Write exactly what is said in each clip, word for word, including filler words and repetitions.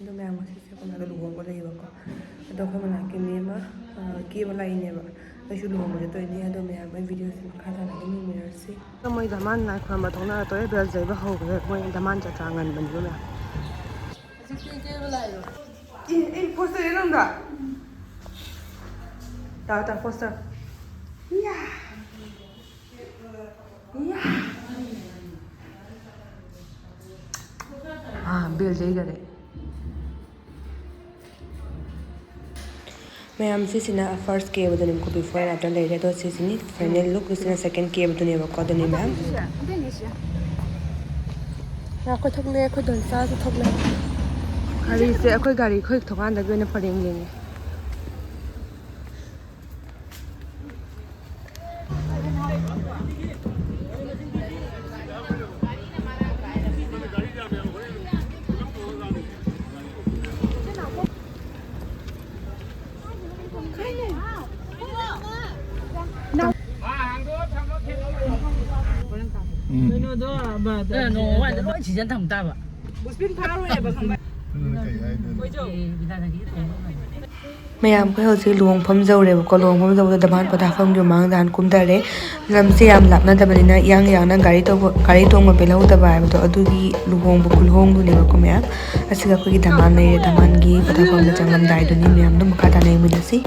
ꯑꯗꯣ ꯃꯌꯥꯝ, ꯉꯁꯤꯁꯦ ꯑꯩꯈꯣꯏ ꯃꯅꯥꯛꯇ ꯂꯨꯍꯣꯡꯕ ꯂꯩꯌꯦꯕꯀꯣ꯫ ꯑꯗꯣ ꯑꯩꯈꯣꯏ ꯃꯅꯥꯛꯀꯤ ꯃꯤ ꯑꯃ, ꯑ, ꯀꯦꯕ ꯂꯥꯛꯏꯅꯦꯕ꯫ ꯑꯩꯁꯨ ꯂꯨꯍꯣꯡꯕ ꯆꯠꯇꯣꯏꯅꯦ꯫ ꯑꯗꯣ ꯃꯌꯥꯝ, ꯑꯩ ꯚꯤꯗꯤꯑꯣꯁꯦ ꯃꯈꯥ ꯇꯥꯅ ꯑꯗꯨꯝ ꯌꯦꯡꯃꯤꯟꯅꯔꯁꯤ꯫ ꯃꯣꯏ ꯙꯃꯥꯟ ꯂꯥꯏ ꯈꯨꯔꯨꯝꯕ ꯊꯣꯛꯅꯔꯛꯇꯣꯔꯦ꯫ ꯕꯦꯜ ꯌꯩꯕ ꯍꯧꯈ꯭ꯔꯦ꯫ ꯃꯣꯏ ꯙꯃꯥꯟ ꯖꯇ꯭ꯔꯥ ꯉꯟꯕꯅꯦꯕ ꯃꯌꯥꯝ꯫ ꯍꯧꯖꯤꯛꯇꯤ ꯀꯦꯕ ꯂꯥꯛꯏꯔꯣ? ꯑꯦ, ꯑꯦ, ꯄꯣꯁꯇꯔ ꯌꯦꯡꯉꯝꯗ꯭ꯔꯥ? ꯇꯥ, ꯇꯥ, ꯄꯣꯁꯇꯔ꯫ ꯏꯌꯥ꯫ ꯏꯌꯥ꯫ ꯑꯥ, ꯕꯦꯜ ꯌꯩꯈꯔꯦ꯫ ꯃꯌꯥꯝ, ꯁꯤꯁꯤꯅ ꯐꯥꯔꯁ ꯀꯦꯕꯗꯨꯅꯦꯕꯀꯣ, before and after ꯂꯩꯔꯦ꯫ ꯑꯗꯣ ꯁꯤꯁꯤꯅꯤ ꯐꯥꯏꯅꯦꯜ ꯂꯨꯛ, ꯁꯤꯅ ꯁꯦꯀꯦꯟ ꯀꯦꯕꯗꯨꯅꯦꯕꯀꯣ꯫ ꯑꯗꯨꯅꯤ ꯃꯌꯥꯝ꯫ ꯑꯩꯈꯣꯏ ꯊꯣꯛꯂꯛꯑꯦ, ꯑꯩꯈꯣꯏ ꯗꯣꯟꯆꯥꯁꯨ ꯊꯣꯛꯂꯛꯑꯦ꯫ ꯒꯥꯔꯤꯁꯦ ꯑꯩꯈꯣꯏ ꯒꯥꯔꯤ ꯑꯩꯈꯣꯏ ꯊꯣꯡꯒꯥꯟꯗꯒꯤ ꯑꯣꯏꯅ ꯄꯔꯦꯡ ꯂꯦꯡꯉꯦ꯫ ꯎꯝ꯫ ꯀꯩꯅꯣꯗꯣ, ꯑꯃ, ꯅꯣꯡꯃ ꯋꯥꯏꯗ ꯂꯣꯏ ꯁꯤꯖꯟ ꯊꯝ ꯇꯥꯕ꯫ ꯕꯨꯁꯄꯤꯟ ꯐꯥꯔꯣꯏ ꯍꯥꯏꯕ, ꯈꯪꯕ꯭ꯔꯥ? ꯑꯗꯨꯅ ꯀꯩ ꯍꯥꯏꯗꯣꯏꯅꯣ? ꯃꯣꯏꯁꯨ, ꯑꯦ, ꯕꯤꯗꯥꯗꯒꯤ ꯇꯣꯡꯕ ꯉꯝꯃꯦ꯫ ꯃꯌꯥꯝ, ꯑꯩꯈꯣꯏ ꯍꯧꯖꯤꯛ ꯂꯨꯍꯣꯡꯐꯝ ꯌꯧꯔꯦꯕꯀꯣ꯫ ꯂꯨꯍꯣꯡꯐꯝ ꯌꯧꯕꯗ ꯙꯃꯥꯟ ꯄꯣꯊꯥꯐꯝꯒꯤ ꯃꯃꯥꯡꯗ ꯍꯥꯟꯅ ꯀꯨꯝꯊꯔꯦ꯫ ꯂꯝꯁꯦ ꯌꯥꯝ ꯂꯥꯞꯅꯗꯕꯅꯤꯅ ꯏꯌꯥꯡ ꯌꯥꯡꯅ ꯒꯥꯔꯤ ꯇꯧꯕ, ꯒꯥꯔꯤ ꯇꯣꯡꯕ ꯄꯦꯜꯍꯧꯗꯕ ꯍꯥꯏꯕꯗꯣ ꯑꯗꯨꯒꯤ ꯂꯨꯍꯣꯡꯕ ꯈꯨꯜꯍꯣꯡꯗꯨꯅꯦꯕꯀꯣ ꯃꯌꯥꯝ꯫ ꯑꯁꯤꯒ ꯑꯩꯈꯣꯏꯒꯤ ꯙꯃꯥꯟ ꯂꯩꯔꯦ꯫ ꯙꯃꯥꯟꯒꯤ ꯄꯣꯊꯥꯐꯝꯗ ꯆꯪꯉꯝꯗꯥꯏꯗꯨꯅꯤ꯫ ꯃꯌꯥꯝꯗꯣ ꯃꯈꯥ ꯇꯥꯅ ꯌꯦꯡꯃꯤꯟꯅꯁꯤ꯫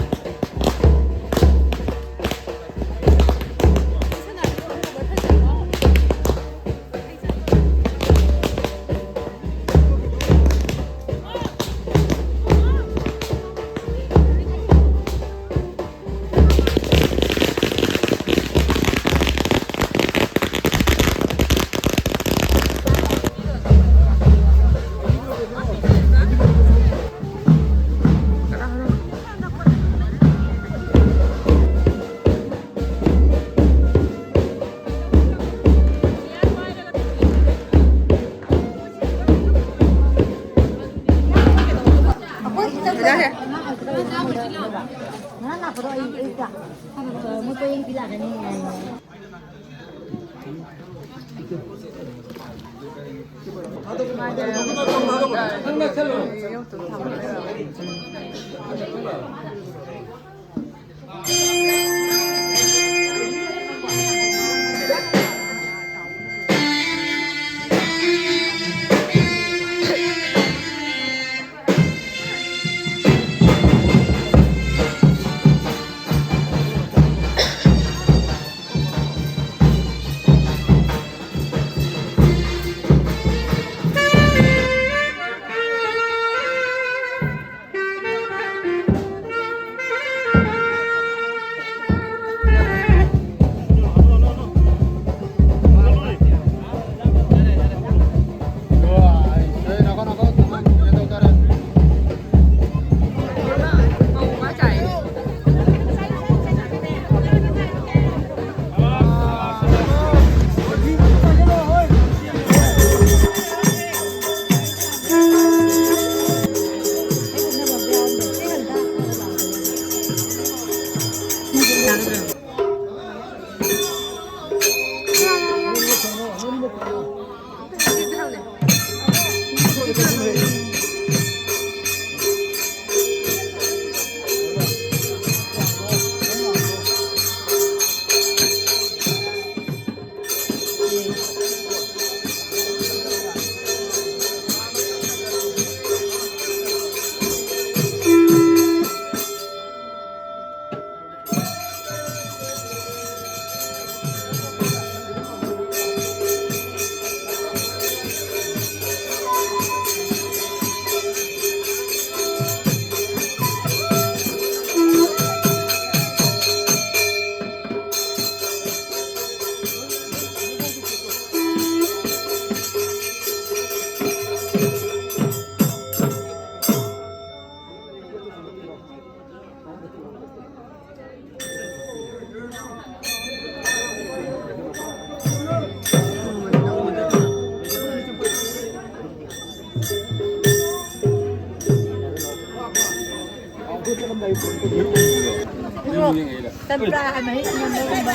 ꯆꯝꯄ꯭ꯔꯥ ꯍꯥꯏꯕ ꯍꯩ ꯑꯃꯨꯟꯕꯒꯨꯝꯕ꯫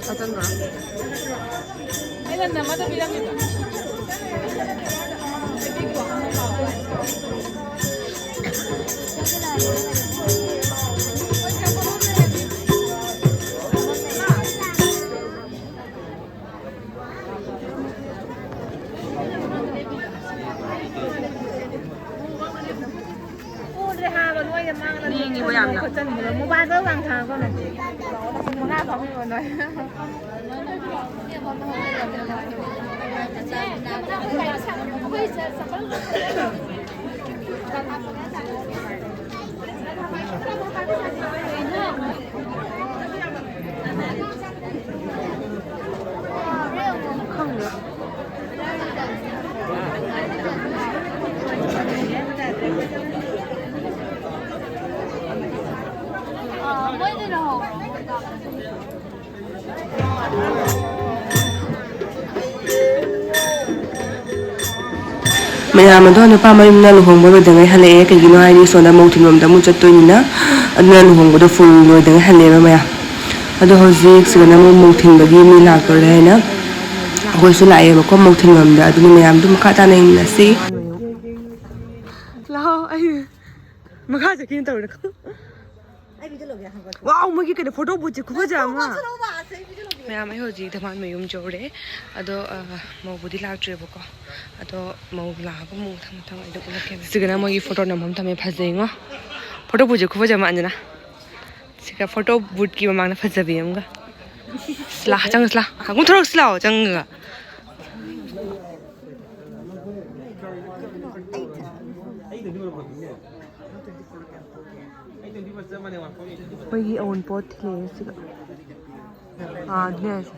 ꯐꯖꯅ꯫ ꯑꯩꯅ ꯅꯝꯃꯗ ꯄꯤꯔꯝꯃꯤꯕ꯫ ꯎꯗ꯭ꯔꯦ ꯍꯥꯏꯕ ꯅꯣꯏꯅ ꯃꯥꯡꯗ ꯂꯦꯡꯉꯤꯕ ꯌꯥꯝꯅ꯫ ꯈꯣꯠꯆꯟꯕꯗꯣ ꯃꯣꯕꯥꯏꯜꯗ ꯉꯥꯡꯊꯥꯡꯉꯒꯅꯦ꯫ ꯃꯉꯥ ꯐꯝꯃꯤꯕ ꯅꯣꯏ꯫ ꯃꯌꯥꯝ ꯑꯗꯣ ꯅꯨꯄꯥ ꯃꯌꯨꯝꯅ ꯂꯨꯍꯣꯡꯕ ꯂꯣꯏꯗꯉꯩ ꯍꯜꯂꯛꯑꯦ꯫ ꯀꯩꯒꯤꯅꯣ ꯍꯥꯏꯗꯤ ꯁꯣꯝꯗ ꯃꯧ ꯊꯤꯟꯐꯝꯗ ꯑꯃꯨꯛ ꯆꯠꯇꯣꯏꯅꯤꯅ, ꯑꯗꯨꯅ ꯂꯨꯍꯣꯡꯕꯗꯣ ꯐꯨꯜ ꯂꯣꯏꯗꯉꯩ ꯍꯜꯂꯛꯑꯦꯕ ꯃꯌꯥꯝ꯫ ꯑꯗꯣ ꯍꯧꯖꯤꯛ ꯁꯤꯗꯅ ꯑꯃꯨꯛ ꯃꯧ ꯊꯤꯟꯕꯒꯤ ꯃꯤ ꯂꯥꯛꯇꯣꯔꯦ ꯍꯥꯏꯅ ꯑꯩꯈꯣꯏꯁꯨ ꯂꯥꯛꯑꯦꯕꯀꯣ ꯃꯧ ꯊꯤꯟꯐꯝꯗ꯫ ꯑꯗꯨꯅ ꯃꯌꯥꯝꯗꯣ ꯃꯈꯥ ꯇꯥꯅ ꯌꯦꯡꯃꯤꯟꯅꯁꯤ꯫ ꯂꯥꯛꯑꯣ, ꯑꯩ ꯃꯈꯥ ꯆꯠꯀꯦꯅ ꯇꯧꯔꯦ꯫ ꯑꯩ ꯚꯤꯗꯤꯑꯣ ꯂꯧꯒꯦ ꯍꯪꯕ꯫ ꯋꯥꯎ, ꯃꯣꯏꯒꯤ ꯀꯩꯅꯣ ꯐꯣꯇꯣ ꯕꯨꯠꯁꯦ ꯈꯨꯐꯖ ꯑꯃ꯫ ꯊꯣꯛꯂꯛꯑꯣꯕ, ꯑꯁ ꯑꯩ ꯚꯤꯗꯤꯑꯣ ꯂꯧꯒꯦ꯫ ꯃꯌꯥꯝ, ꯑꯩ ꯍꯧꯖꯤꯛ ꯙꯃꯥꯟ ꯃꯌꯨꯝ ꯌꯧꯔꯦ꯫ ꯑꯗꯣ, ꯑ, ꯃꯧꯕꯨꯗꯤ ꯂꯥꯛꯇ꯭ꯔꯦꯕꯀꯣ꯫ ꯑꯗꯣ ꯃꯧ ꯂꯥꯛꯑꯒ ꯑꯃꯨꯛ ꯃꯊꯪ ꯃꯊꯪ ꯑꯩ ꯑꯗꯨꯝ ꯎꯠꯂꯛꯀꯦ꯫ ꯁꯤꯒꯅ ꯃꯣꯏꯒꯤ ꯐꯣꯇꯣ ꯅꯝꯐꯝ ꯊꯝꯃꯦ, ꯐꯖꯩꯉꯣ꯫ ꯐꯣꯇꯣ ꯕꯨꯠꯁꯦ ꯈꯨꯐꯖ ꯑꯃ, ꯑꯟꯖꯅꯥ꯫ ꯁꯤꯒ ꯐꯣꯇꯣ ꯕꯨꯠꯀꯤ ꯃꯃꯥꯡꯗ ꯐꯖꯕꯤ ꯑꯃꯒ꯫ ꯁꯤ ꯂꯥ, ꯆꯪꯉꯁꯤ ꯂꯥ꯫ ꯉꯥꯛꯇꯪ ꯊꯣꯔꯛꯁꯤ ꯂꯥꯛꯑꯣ, ꯆꯪꯉꯒ꯫ ꯑꯩꯈꯣꯏꯒꯤ ꯑꯋꯨꯟꯄꯣꯠ ꯊꯤꯜꯂꯛꯑꯦ ꯁꯤꯒ꯫ ꯑꯥ, ꯑꯗꯨꯅꯦ ꯍꯥꯏꯁꯦ꯫